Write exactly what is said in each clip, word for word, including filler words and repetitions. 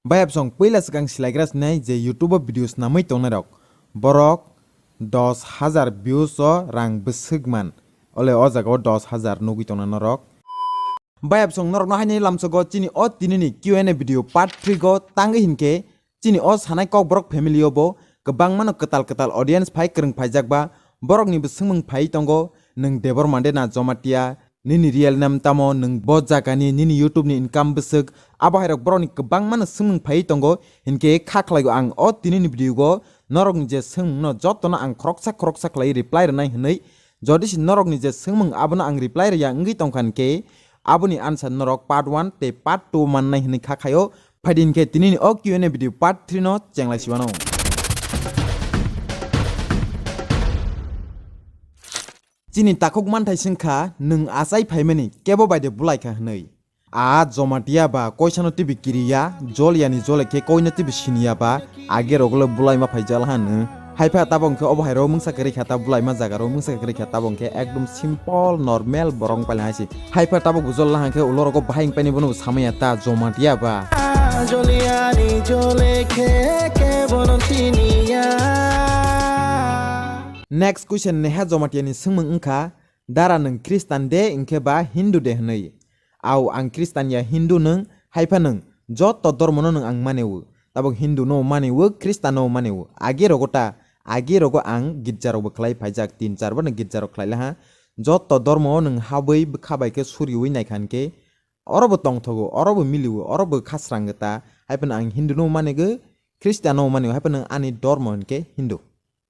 Bayapsong puila swkang silaigra sinai je YouTube o video snamwi tongnai rok, borok dos hajar views o rang bwswk man, ole o jaga o dos hajar nugwi tongnai norok. Bayapsong norokno haini lamsogo chini o tinini Q and A video part three go tangwi hinkhe chini o sanai kokborok family o bo kwbangmano kwtal kwtal audience phai kwrwng phaijak ba borokni bo swngmung phai tongo, nwng Debor Mande na Jomatia, nini real name tamo, nwng bo jagani nini YouTube ni income bwswk, abo hairok borokni kwbangmano swngmung phai tongo, hinkhe kha khlaigo ang o tinini video go norokni je swngmungno jotono ang khoroksa khoroksa khlai reply rwnai hwnwi, jodi se norokni je swngmung abono ang reply rwya wngwi tongkha hinkhe, aboni answer norok part one tei part two mannai hwnwi kha khaio. Phaidi hinkhe tinini o Q and A video part three no chenglai sibano. Chini takhuk manthai swngkha, nwng achai phaimani kebo baide bulaikha hwnwi. A Jomatia ba koisano tibi kiriya, jol yani jole khe koino tibi siniya ba, age rogole bulaima phaijal hanu. Haipha tabok khe obo hairo mungsa kwrwi kha ta bulaima jaga ro mungsa kwrwi kha tabok khe ekdom simple normal borok pailai haisi. Haipha tabok bujol lahang khe ulo rogo bahai paini bono samaya ta Jomatia ba. Jole yani jole khe khe bono siniya. Next question neha Jomatia ni swngmung wngkha, dara nwng Christian de hinkhe ba Hindu de hwnwi. Au ang Christian ya Hindu nwng, haipha nwng joto dormo no nwng ang mane o. Tabok Hindu no mane o, Christian no mane o. Age rogo ta, age rogo ang girja rok bo khlai phaijak, tin char bar no girja rok khlai laha. Joto dormo o nwng habwi bwkha bai khe suriwi naikha hinkhe, oro bo tongthogo, oro bo milio, oro bo khasrango ta. Haipha nwng ang Hindu no mane go, Christian no mane o, haipha nwng ani dormo hinkhe Hindu.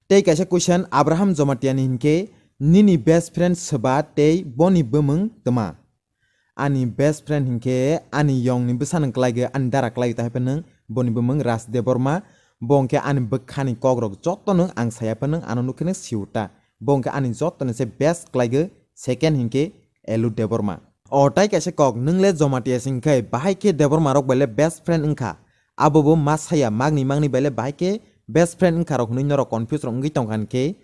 Tei kaisa question, Abraham Jomatia ni hinkhe, nini best friend swba tei boni bwmwng twma? Ani best friend hinkhe ani yong ni bwsa nwng kwlai gwi ani dara kwlai ta haipha nwng boni bwmwng Raj Debbarma, bo hinkhe ani bwkha ni kok rok joto nwng ang saya pha nwng ano nukhe nwng siu ta, bo hinkhe ani joto ni se best kwlai gwi second hinkhe Elu Debbarma. O tai kaisa kok, nwng le Jomatia sing khe bahai khe Debbarma rok bai le best friend wngkha, abo bo ma saya magni magni bai le bahai khe best friend wngkha rok hwnwi norok confuse rok wngwi tongkha hinkhe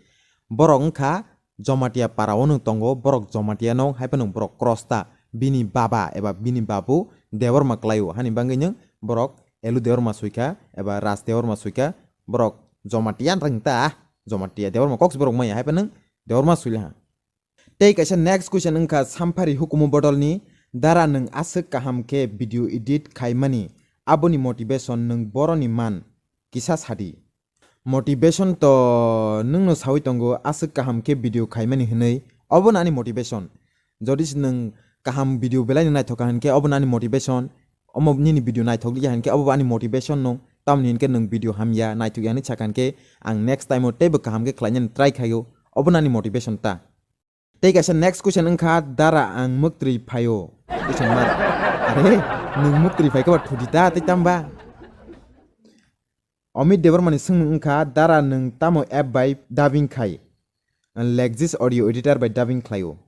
borok wngkha Jomatia para o nwng tongo, borok Jomatia no, hai phano borok cross ta, bini baba eba bini babu Debbarma kwlai o, hani bagwi nwng borok Elu Debbarma sui kha eba Raj Debbarma sui kha, borok Jomatia wng ta, Jomatia Debbarma kok se borok maya, hai phano nwng Debbarma sui le ha. Tei kaisa next question wngkha, Samphari hukumu bodolni dara nwng aswk kaham khe video edit khaimani, aboni motivation nwng boroni man, kisa sadi. Motivation to nwngno sawi tongo, aswk kaham khe video khaimani hwnwi, obono ani motivation. Jodi se nwng kaham video belai no naithok kha hinkhe obono ani motivation, omo nini video naithok liya hinkhe obo ani motivation no, tamoni hinkhe nwng video hamya naithok ya hinwi sakha hinkhe ang next time o teibo kaham khe khlainani try khaio, obono ani motivation ta. Tei kaisa next question wngkha, dara ang mwktwi phaio? Question mark. Are, nwng mwktwi phai khe ba thudi ta tei tamba? Amit Debbarma ni swngmung wngkha, dara nwng tamo app bai dubbing khai? Lexis Audio Editor bai dubbing khlaio.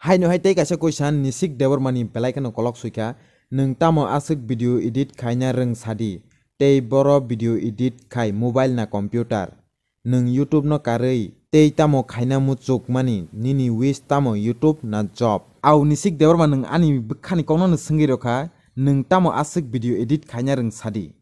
Haino hai tei kaisa question, Nisik Debbarma ni belai kheno kolok suikha, nwng tamo aswk video edit khaina rwng sadi? Tei boro video edit khai mobile na computer? Nwng YouTube no karwi tei tamo khaina muchukmani, nini wish tamo YouTube na job? Au Nisik Debbarma nwng ani bwkhani kokno no swngwi rokha, nwng tamo aswk video edit khaina rwng sadi?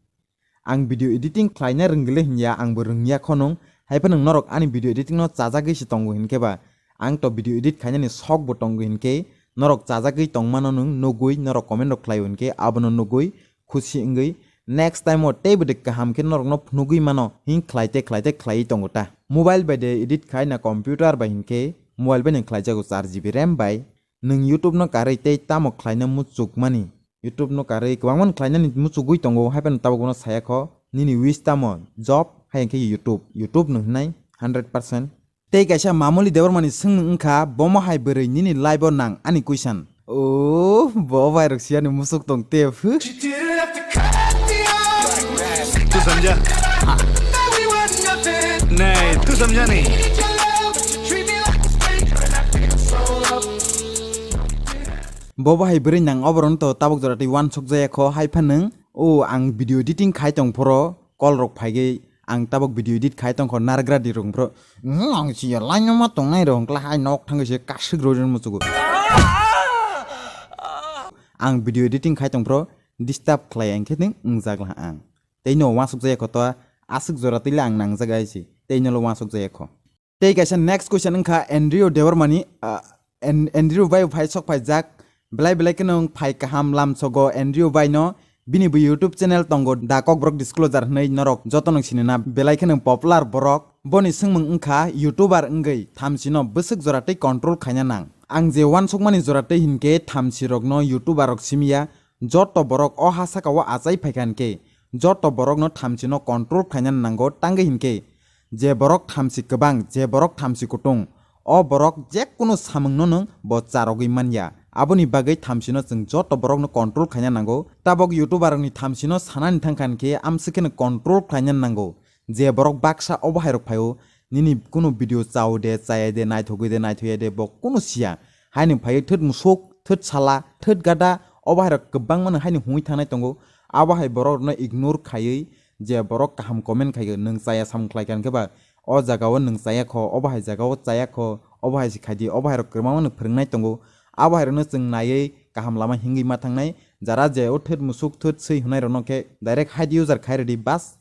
Ang video editing khlaina rwngwile hinya, angbo rwngya khonung, haiphano norok ani video editing no chajagwi se tongo hinkhe ba, ang to video edit khainani sok bo tongo hinkhe, norok chajagwi tongmano nwng nugwi, norok comment rok khlaio hinkhe, abono nugwi khusi wngwi next time o teibo de kaham khe norokno phunugwi mano hin khlaite khlaite khlaiwi tongo ta. Mobile bai de edit khai na computer bai hinkhe mobile bai no khlaijago char G B ram bai. Nwng YouTube no karwi tei tamo khlaina muchukmani? YouTube no karwi kwbangma no khlainani muchugwi tongo, haiphano tabuk bono saya kho nini wish tamo job hai hinkhe YouTube, YouTube no hinai hundred percent. Tei kaisa Mamuli Debbarmani swngmung wngkha, bomo hai bwrwi nini life o nang ani question? O, bo bai rok siyani musuk tong te phu. तू समझा? नहीं, तू समझा नहीं। Bo bahai bwrwi nang oborok to tabuk jora twi uansuk jaya kho, hai pha nwng, o ang video editing khai tong phoro, call rok phai gwi ang tabuk video edit khai tong kho, narwkra di rwng phoro. Ang si ya line no ma tong nai rw hwnkla hai nok thang se kasik rw rw muchugo. Ang video editing khai tong phoro, disturb khlai ang khe nwng wngjak laha ang. Tei no uansuk jaya kho to, aswk jora twi le ang nangjak ai si. Tei no lo uansuk jaya kho. Tei kaisa next question wngkha Andrew Debbarmani, ah, An-, Andrew bai phai sok phai jak, belai belai kheno wng phai kaham lamsogo Andrew bai no, bini bo YouTube channel tongo Da Kokborok Disclosure hwnwi norok joto no sini na, belai kheno popular borok. Boni swngmung wngkha YouTuber wngwi thamsi no bwswk jora tei control khaina nang. Ang je uansukmani jora tei hinkhe thamsi rok no YouTuber rok simi ya, joto borok o ha saka o achai phaikha hinkhe, joto borok no thamsi no control khaina nango tangwi hinkhe, je borok thamsi kwbang, je borok thamsi kutung, o borok jekunu samung no nwng bo charogwi manya. Aboni bagwi thamsi no chwng joto borok no control khaina nango. Tabok YouTuber rokni thamsi no sanani thangkha hinkhe amswk kheno control khlaina nango. Je borok baksa obo hai rok phaio, nini kunu video chao de, chaya de, naithogwi de, naithoya de, bo kunu siya. Haini phaiwi thwt musuk, thwt sala, thwt gada, obo hai rok kwbangma no haini hwnwi thangnai tongo. Abo hai borok rokno ignore khaiwi, je borok kaham comment khaikhe, nwng chaya samung khlaikha hinkhe ba, o jaga o nwng chaya kho, obo hai jaga o chaya kho, obo hai se khaidi, obo hai rok kwbangma no phwrwngnai tongo. Abo hai rokno chwng naiwi kaham lama hingwi ma thangnai, jara je o thwt musuk, thwt swi hwnai rokno khe direct hide user khai rwdi, bas.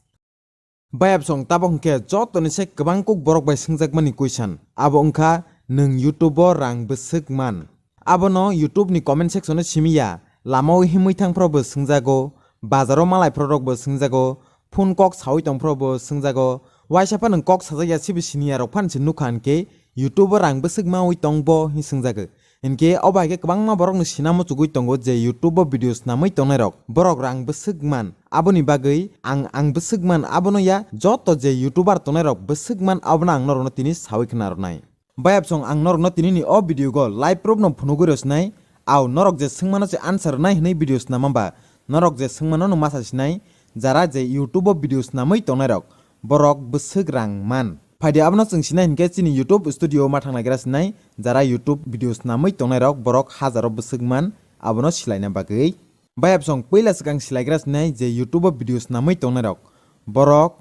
Bayapsong tabok hwnkhe jotoni se kwbang kuk borok bai swngjakmani question. Abo wngkha, nwng YouTube o rang bwswk man? Abono YouTube ni comment section o simi ya, lama o himwi thang phro bo swngjago, bazar o malai phro rok bo swngjago, phone kok sawi tong phro bo swngjago, waisa phano kok sajak ya sibo sini ya rok phan se nukha hinkhe YouTube o rang bwswk mawi tong bo hwnwi swngjago. Hinkhe obo hai khe kwbangma borokno sinamo chugui tongo je YouTube o video snamwi tongnairok borok rang bwswk man. Aboni bagwi ang, ang bwswk man abono ya, joto je YouTuber tongnairok bwswk man abono ang norokno tini sawi khna rwnai. Bayapsong ang norokno tinini o video go live proof no phunugwi rw sinai, au norok je swngmano se answer rwnai hwnwi video snama ba, norok je swngmano no masa sinai, jara je YouTube o video snamwi tongnairok borok bwswk rang man. Phaidi abono chwng sinai hinkhe chini YouTube studio ma thang naigra sinai, jara YouTube video snamwi tongnairok borok hajaro bwswk man abono silaina bagwi. Bayapsong puila swkang silaigra sinai je YouTube o video snamwi tongnairok borok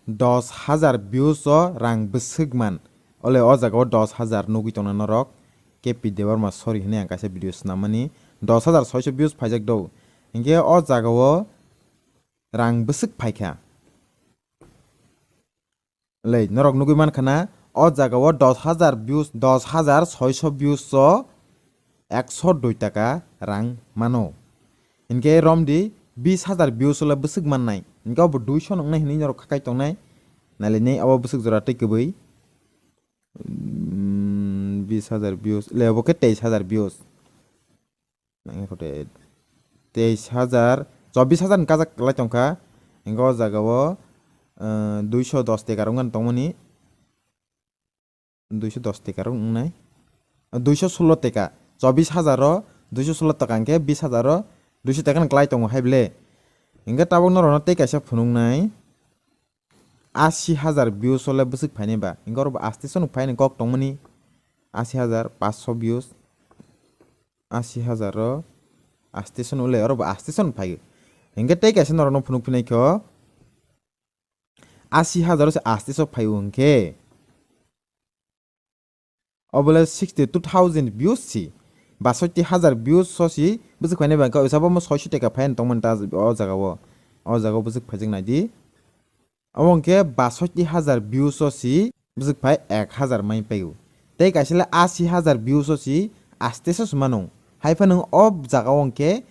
dos hajar views o rang bwswk man. Ole o jaga o dos hajar nugwi tongna norok. K P Debbarma sorry hwnwi ang kaisa video snamani dos hajar soiso views phaijak do. Hinkhe o jaga o rang bwswk phaikha. Lei, norok nugwi mankha na, o jaga o dos hajar views, dos hajar soiso views o ekso dui taka rang mano. Hinkhe romdi bis hajar views o le bwswk mannai. Hinkhe obo duiso nwngnai hwnwi norok khakai tongnai. Nailai nai obo bwswk jora tei kwbwi. Mm, bis hajar views, le obo khe teis hajar views. Nang khe teis hajar, chobbish hajar ni kajak kwlai tongkha. Hinkhe o jaga o, eh, duiso dos tekar wngmani tongmani. Duiso dos tekar wngnai. Duiso sullo teka. Chobbish hajar o duiso sullo taka hinkhe bis hajar o duiso teka ni kwlai tongo hai ble. Hinkhe tabuk norokno tei kaisa phunuknai. Ashi hajar views o le bwswk phainai ba. Hinkhe oro bo aste sono phaini kok tongmani. Ashi hajar, paanch sho views. Ashi hajar o aste sono le, oro bo aste sono phaio. Hinkhe tei kaisa norokno phunuk phinai kho. Ashi hajar o se aste so phaio hinkhe. Obole sixty two thousand views si. Basotti hajar views so si bwswk phainai ba hinkhe oisa bo mo soiso teka phai tongmani ta o jaga o. O jaga o bwswk phaijak naidi. Omo hinkhe basotti hajar views o si bwswk phai ek hajar mai paio. Tei kaisa le ashi hajar views o si aste so se mano. Hai phano o jaga o hinkhe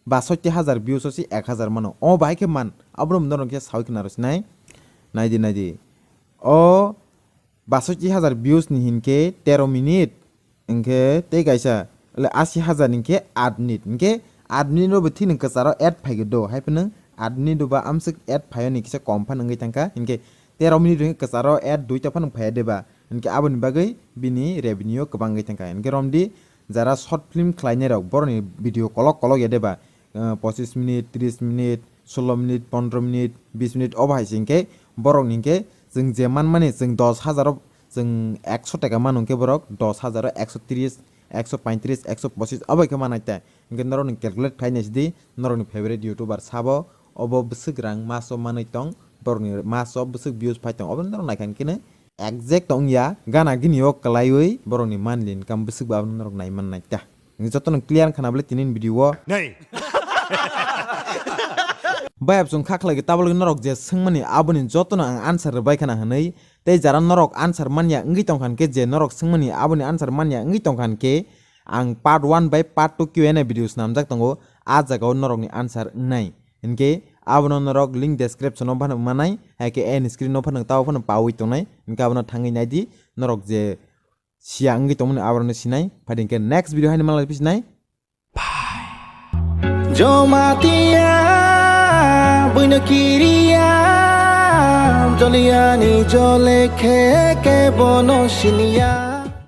basotti hajar views o si ek hajar mano. O bahai khe man. Abono norok khe sawi khna rw sinai. Naidi, naidi. O basotti hajar views ni hinkhe tero minute. Hinkhe tei kaisa, le ashi hajar ni hinkhe aat minute. Hinkhe aat minute ro bo thik nwng kwcharo ad phai do. Hai phano aat minute ro ba amswk ad phaio ni kisa kom phano wngwi thangkha. Hinkhe tero minute hinkhe kwcharo ad duita phano phai de ba. Hinkhe aboni bagwi bini revenue kwbang wngwi thangkha. Hinkhe romdi jara short film khlainai rok boroni video kolok kolok ya de ba, eh, pochis minute, tris minute, sullo minute, pondro minute, bis minute obo hai se hinkhe borok ni hinkhe chwng je manmani chwng dos hajar o chwng ekso teka mano hinkhe borok dos hajar o ekso tris, ekso paitris, ekso pochis obo khe manai ta. Hinkhe norok ni calculate khai nai sidi norok ni favorite YouTuber sabo obo bwswk rang maso manwi tong, borok ni maso bwswk views phai tong obo norok naikha hinkhe no exact wngya, gana gini o kwlaiwi borokni monthly income bwswk ba abono norok nai man nai ta. Jotono clear wngkha na bole tini ni video o? Nei. Bai absung kha khlai tabuk norok je swngmani aboni jotono ang answer rwbai khana hwnwi. Tei jara norok answer manya wngwi tongkha hwnkhe, je norok swngmani aboni answer manya wngwi tongkha hwnkhe, ang part one bai part two Q and A video swnamjak tongo, a jagao norokni answer wngnai. Hinkhe abono norok link description o phano manai, hai khe end screen o phano tao phano paui tongnai. Hinkhe abono thangwi naidi, norok je siya wngwi tongmani aborokno sinai. Phai hinkhe next video haino malai phi sinai. Jomatia, buino kiria, joliani jole khe kebono siniya.